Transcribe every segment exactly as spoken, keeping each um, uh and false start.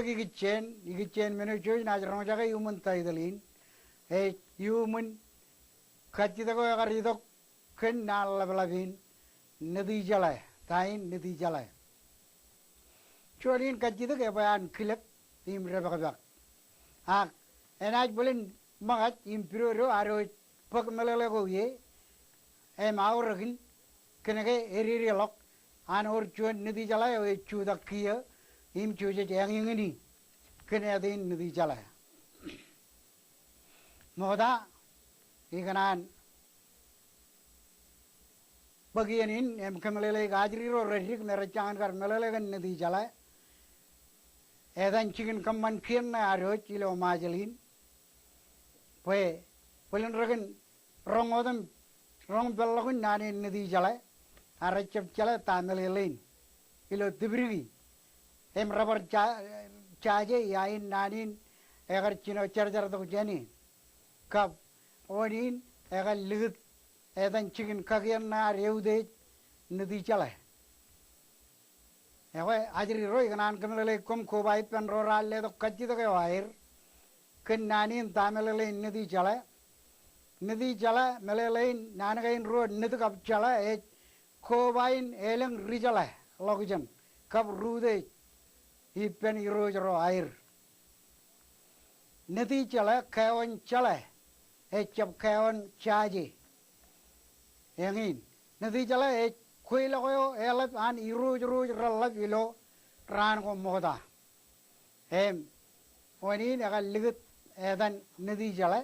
Ikijjien, ikijjien men eo jej naaj roñjake iuṃwin taitōl in, ej iuṃwin kajjitōk eo ekar itok kōn naan ḷapḷap in, Nitijeḷā, ta in Nitijeḷā. Juon in kajjitōk ebwe an kilōk im depakpak. Ak enaaj bōlen ṃōkaj im pidodo ad wōj bōk meḷeḷe ko ie im aorōkin, kōnke ededeḷọk an wōr juon Nitijeḷā eo ej jutak kiiō im jej eñeñini kōn āt in Nitijeḷā. Ṃokta ikōṇaan bōk iien in im kōmeḷeḷeik ajri ro reddik me rej jañin kar meḷeḷe kōn Nitijeḷā, etan jikin kōṃṃan kien ṇe ad wōj ilo Ṃajeḷ in, bwe bōlen rekōn roñ otem roñ peḷḷọkin naan in Nitijeḷā, ak rej jab jeḷā ta meḷeḷein ilo tipdiki im rebar ja-, jaje ia in naan in ekar jino jarjartok jāne. Kab wōn in ekar likūt etan jikin kakien ṇe ad eutiej Nitijeḷā. Ekwe ajri ro ikōṇaan kōmeḷeḷeik koṃ koba ippān ro raar letok kajjitōk eo aer kōn naan in ta meḷeḷein Nitijeḷā. Nitijeḷā, meḷeḷein naan kein ruo nit kab jeḷā ej koba in elōñ dijeḷā ḷọkjeṇ kab rūtej ippān irooj ro aer. Nitijeḷā, kaewōn jeḷā, ejjab kaewōn jaje. Eñin, Nitijeḷā ej kweilọk eo eḷap an irooj ro reḷap ilo raan ko ṃokta. Im wōn in ekar likūt etan Nitijeḷā.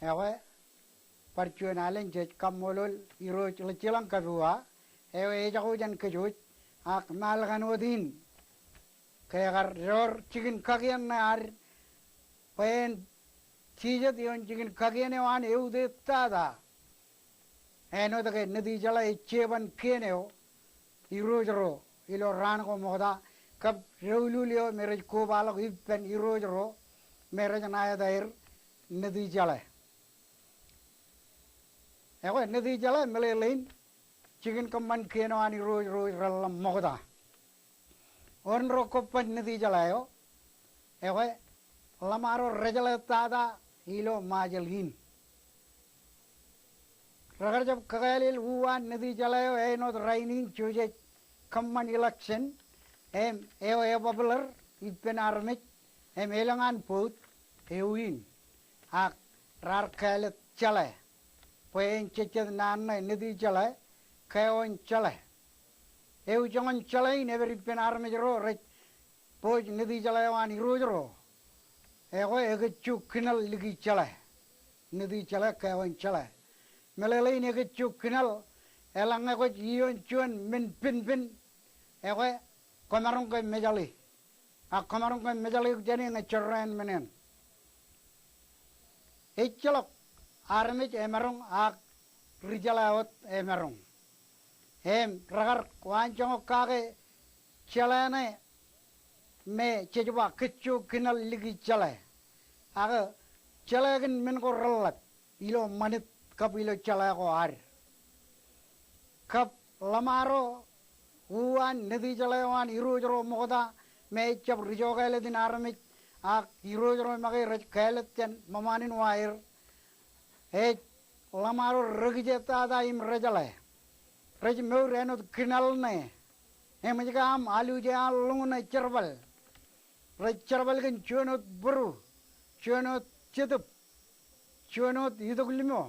Ekwe bar juon alen jej kaṃṃoolol Irooj Ḷōjjiḷañ Kabua eo ejako jān kōj wōj ak ṃaal kaṇ wōt in ke ekar door jikin kakien ṇe ad bwe en jijet ioon jikin kakien eo an eutiej tata. Āinwōt ke Nitijeḷā ej jeban kien eo irooj ro ilo raan ko ṃokta kab doulul eo me rej kobaḷọk ippān irooj ro me rej ṇa etaer Nitijeḷā. Ekwe Nitijeḷā meḷeḷein jikin kōṃṃan kien eo an irooj ro reḷḷap ṃokta. Wōn ro kobban Nitijeḷā eo? Ekwe ḷōṃaro rejeḷā tata ilo Ṃajeḷ in. Rekar jab kakālel uwaan Nitijeḷā eo āinwōt rainin jej kōṃṃan election im eo epopular ippān armej im elōñ an vote eo in. Ak raar kāālōt jeḷā bwe en jejjet naan ṇe Nitijeḷā, kaewōn jeḷā. Ewi joñan jeḷā in epād ippān armej ro rej poj Nitijeḷā eo an irooj ro? Ekwe ekōjju kinaḷ liki jeḷā. Nitijeḷā, kaewōn jeḷā. Meḷeḷein ekōjju kinaḷ, eḷaññe kwōj ioon juon men penpen, ekwe kwōmaroñ ke mejaḷi. Ak kwōmaroñ ke mejaḷi eok jāne ñe jorrāān men eṇ. Ejjeḷọk armej emaroñ ak ri jeḷā wōt emaroñ. Im rekar waanjoñak kake jeḷā ṇe me jej ba kōjju kinaḷ liki jeḷā. Ak jeḷā kōn men ko reḷḷap ilo ṃanit kab ilo jeḷā ko ad. Kab ḷōṃaro uwaan Nitijeḷā eo an irooj ro ṃokta me ejjab ri jokālōt in armej ak irooj ro make rej kālōt jān ṃōṃaan in wa er. Ej ḷōṃaro rekije tata im rejeḷā. Rej mour āinwōt kinaḷ ṇe. Eṃōj ke aṃ aluje an luñ ṇe jerbal. Rej jerbal kōn juon wōt būru, juon wōt jetōb, juon wōt itok limo.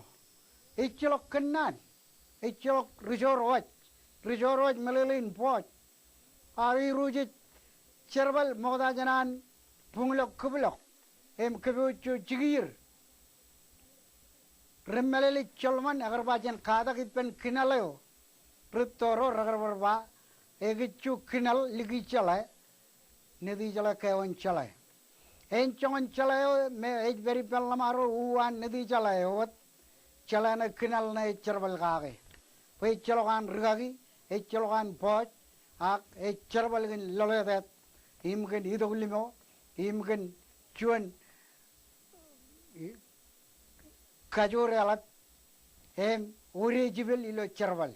Ejjeḷọk kōnnaan, ejjeḷọk ri joor waj, ri joor waj meḷeḷein pọọj. Ak irooj ej jerbal ṃokta jān an buñlọk kōplọk im kōpooj jikier. Ri mālōtlōt Solomon ekar ba jen katak ippān kinaḷ eo. Rūtto ro rekar bar ba, ekōjju kinaḷ liki jeḷā, Nitijeḷā, kaewōn jeḷā. Āinjoñan jeḷā eo me ej pād ippān ḷōṃaro uwaan Nitijeḷā eo wōt, jeḷā ṇe kinaḷ ṇe ej jerbal kake. Bwe ejjeḷọk an rūkaki, ejjeḷọk an pọọj, ak ej jerbal kōn loḷetet, im kōn itok limo, im kōn juon kajoor eḷap, im wūde jipel ilo jerbal.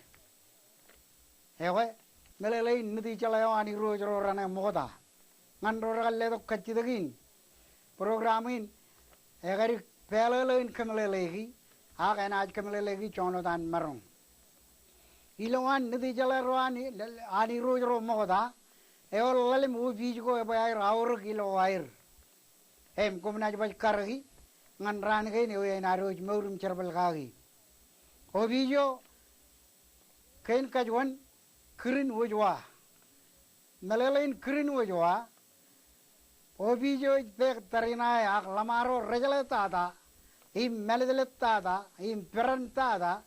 Ekwe, meḷeḷein Nitijeḷā eo an irooj ro raṇe ṃokta. ñan ro rekar letok kajjitōk in program in, ekadik peḷeḷe in kōmeḷeḷeiki, ak enaaj kōmeḷeḷeiki joñan wōt an maroñ. Ilowaan Nitijeḷā ro an, an Irooj ro ṃokta, ewōr ḷalem opiij ko ebwe aer aorōk ilo aer. Im koṃ naaj baj karōki ñan raan kein eo enaaj mour im jerbal kaki. Opiij eo kein kajuon Kirin Wōj Wa. Meḷeḷein Kirin Wōj Wa, opiij eo ej peek tariṇae ak ḷōṃaro rejeḷā tata, im mālōtlōt tata, im peran tata,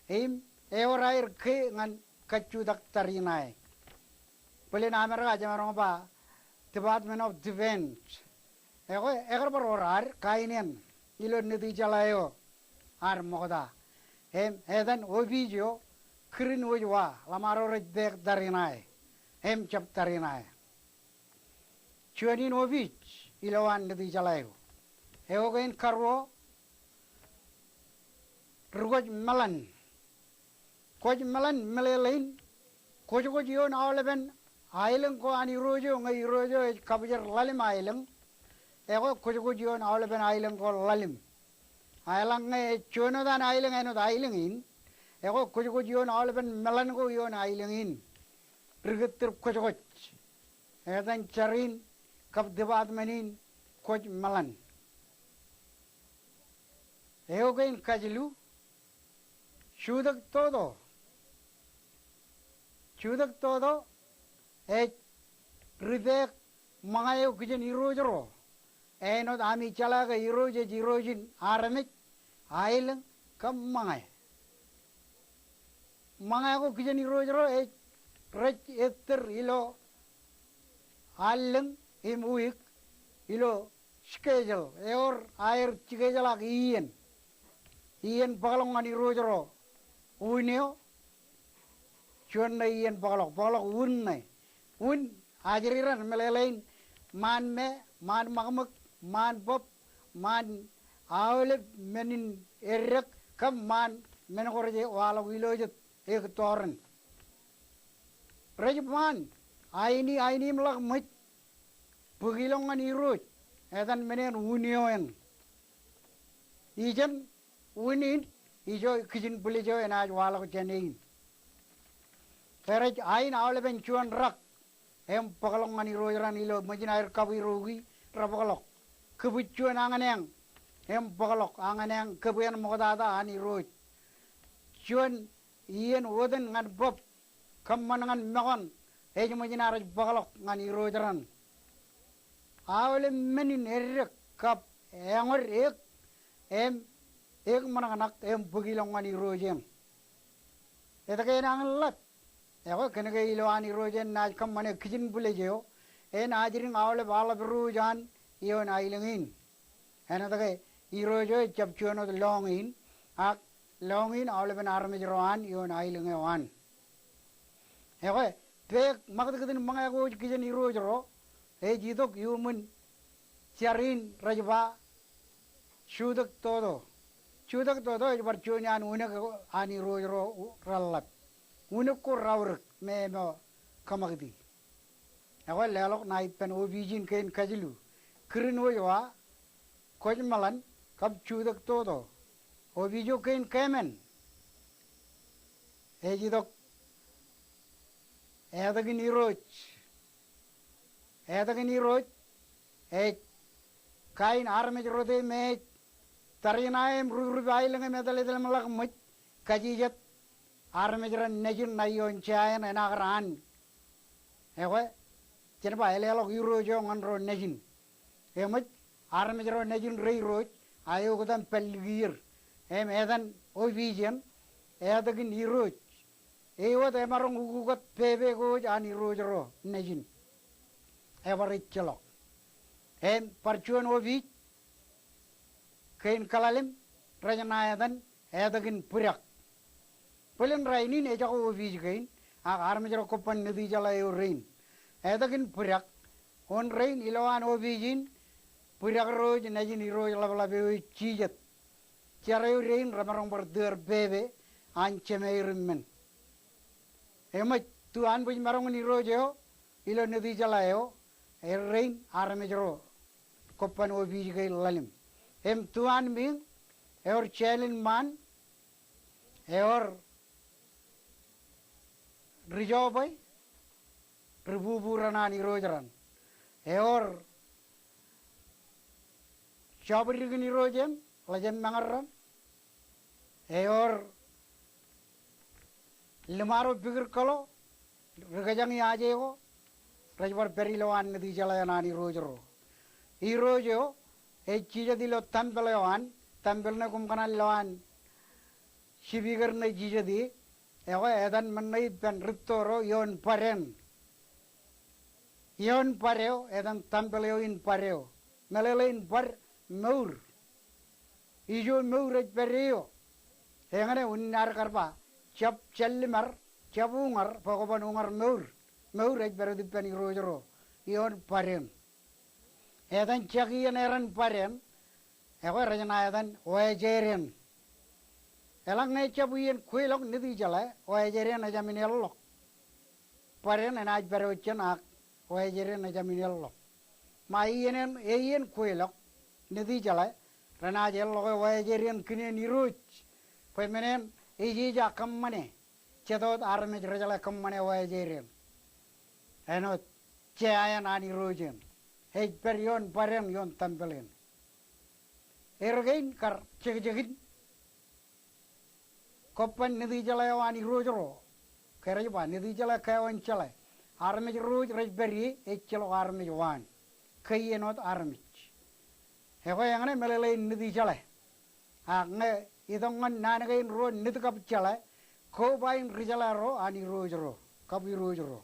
im ewōr aer ke ñan kajjutak tariṇae. Bōlen Amerika jemaroñ ba Department of Defense. Ekwe, ekar bar wōr ad kain eṇ ilo Nitijeḷā eo ad ṃokta. Im etan opiij eo Kirin Wōj Wa, ḷōṃaro rej peek tariṇae im jab tariṇae. Juon in opiij ilowaan Nitijeḷā eo. Eo kein karuo, ri kwōj meḷan. Kwōj meḷan meḷeḷein kwōjkwōj ioon aolepen aelōñ ko an Irooj eo, ñe Irooj eo ej kabwijer ḷalem aelōñ. Ekwe kwōjkwōj ioon aolepen aelōñ ko ḷalem. A eḷaññe ej juon wōt an aelōñ āinwōt aelōñ in, ekwe kwōjkwōj ioon aolepen meḷan ko ioon aelōñ in. Ri kōttar kwōjkwōj. Etan jar in kab department in kwōj meḷan. Eo kein kajilu, Jutak Toto. Jutak Toto ej ri peek ṃōñā eo kijen Irooj ro. Āinwōt ami jeḷā ke Irooj ej Irooj in armej, aelōñ, kab ṃōñā. Ṃōñā ko kijen Irooj ro ej rej ettōr ilo allōñ im wiik ilo schedule, ewōr aer schedule ak iien. Iien bōkḷọk ñan Irooj ro. Wūn eo, juon ṇe iien bōkḷọk, bōkḷọk wūn ṇe. Wūn ajri raṇ meḷeḷein ṃaan me, ṃaan ṃakṃōk, ṃaan bōb, ṃaan aolep men in eddek, kab ṃaan men ko rej waḷọk ilo jet ektọọren. Rej ṃaan aini, aini im ḷak ṃōj, bōk ilọk ñan Irooj, etan men eṇ wūn eo eṇ. Ijeṇ wūn in ijo kijen bwilej eo enaaj waḷọk jān e in. Ke rej ain aolepen juon rak im bōkḷọk ñan Irooj raṇ ilo ṃōjin aer kabwiroiki, rebōkḷọk. Kōbwij juon añōneañ im bōkḷọk añōneañ kōbwe en ṃoktata an Irooj. Juon iien wōtōn ñan bōb kōṃṃan ñan mọkọn ej ṃōjin aer rej bōkḷọk ñan Irooj raṇ. Aolep men in eddek kab eñod eek im eek ṃōṇōṇō im bōk ilọk ñan Irooj eṇ. Etke enañin ḷap? Ekwe kōnke ilowaan Irooj eṇ enaaj kōṃṃane kijen bwilej eo, en ajri ñan aolep aḷap ro an ioon aelōñ in. Āinwōt ke Irooj eo ejjab juon wōt lọñiin, ak lọñiin aolepen armej ro an ioon aelōñ eo an. Ekwe, peek ṃakūtkūt in ṃōñā ko ej kijen Irooj ro, ej itok iuṃwin jar in rej ba Jutak Toto. Jutak Toto ej bar juon iaan unik an Irooj ro reḷḷap. Unik ko raorōk me ṃōk kōṃakūti. Ekwe leḷọk ṇa ippān opiij in kein kajilu. Kirin Wōj Wa, kwōj meḷan, kab Jutak Toto. Opiij eo kein kemān ej itok etōk in Irooj. Etōk in Irooj ej kain armej rot me ej tariṇae im ruprup aelōñ im etal etal im ḷak ṃōj, kajjitōk armej ro nejin ṇa ioon jāān eṇ ak raan. Ekwe, jen ba eleḷọk Irooj eo ñan ro nejin. Eṃōj, armej ro nejin reirooj, a eoktan pād likier. Im etan opiij eṇ, etōk in Irooj. Ewōr emaroñ ukukot pepe ko wōj an Irooj ro nejin. Ebar ejjeḷọk. Im bar juon opiij, kein kaḷalem, rej ṇa etan, etōk in Bwidek. Bōlen rainin ejako opiij kein, ak armej ro kobban Nitijeḷā eo rein. Etōk in Bwidek, wōn rein ilowaan opiij in, Bwidek ro wōj nejin Irooj ḷapḷap eo ej Jisōs. Jar eo rein remaroñ bar tūr pepe an Jemāer im men. Eṃōj, tu anbwijmaroñ in Irooj eo ilo Nitijeḷā eo, errein armej ro kobban opiij kein ḷalem. Im tuanmiiñ, ewōr jālin ṃaan, ewōr ri jọbwe, ri bubu raṇ an Irooj raṇ. Ewōr jọbwidikin Irooj eṇ, ḷe jab meñe raṇ. Ewōr liṃaro pikūr kōḷo, ri kōjañ ijaje ko, rej bar pād ilowaan Nitijeḷā eṇ an Irooj ro. Irooj eo ej jijet ilo tempel eo an, tempel ṇe koṃ kōṇaan lowaan jibikōr ṇe jijet ie, ekwe etan men ṇe ippān rūtto ro ioon bōd eṇ. Ioon bōd eo, etan tempel eo in bōd eo. Meḷeḷein bōd, mour. Ijo mour ej pād eo. Eñṇe unin ad kar ba, jab jāllimar, jab uñar, bwe kwōban uñar mour. Mour ej pād wōt ippān Irooj ro ioon bōd eṇ. Etan jak iien eran bōd eṇ, ekwe rej ṇa etan wājeed eṇ. Eḷaññe ejjab iien kweilọk Nitijeḷā, wājeed eṇ ejāmin eḷḷọk. Bōd eṇ enaaj pād wōt jān ak wājeed eṇ ejāmin eḷḷọk. Ṃae iien eṇ, e iien kweilọk Nitijeḷā, renaaj eḷḷọke wājeed eṇ kinen Irooj. Bwe men eṇ, ej ej a kōṃṃane. Jet wōt armej rejeḷā kōṃṃane wājeed eṇ. Āinwōt jea eṇ an Irooj eṇ. Ej pād ioon bōd eṇ ioon tempel eṇ. Erkein kar jekjekin kobban Nitijeḷā eo an Irooj ro. Ke rej ba Nitijeḷā kawōn jeḷā. Armej ro rej pād ie, ejjeḷọk armej waan. Keien wōt armej. Ekwe eñṇe meḷeḷein Nitijeḷā. Ak ñe itok ñan naan kein ruo Nit kab Jeḷā, koba in ri jeḷā ro an Irooj ro, kab Irooj ro.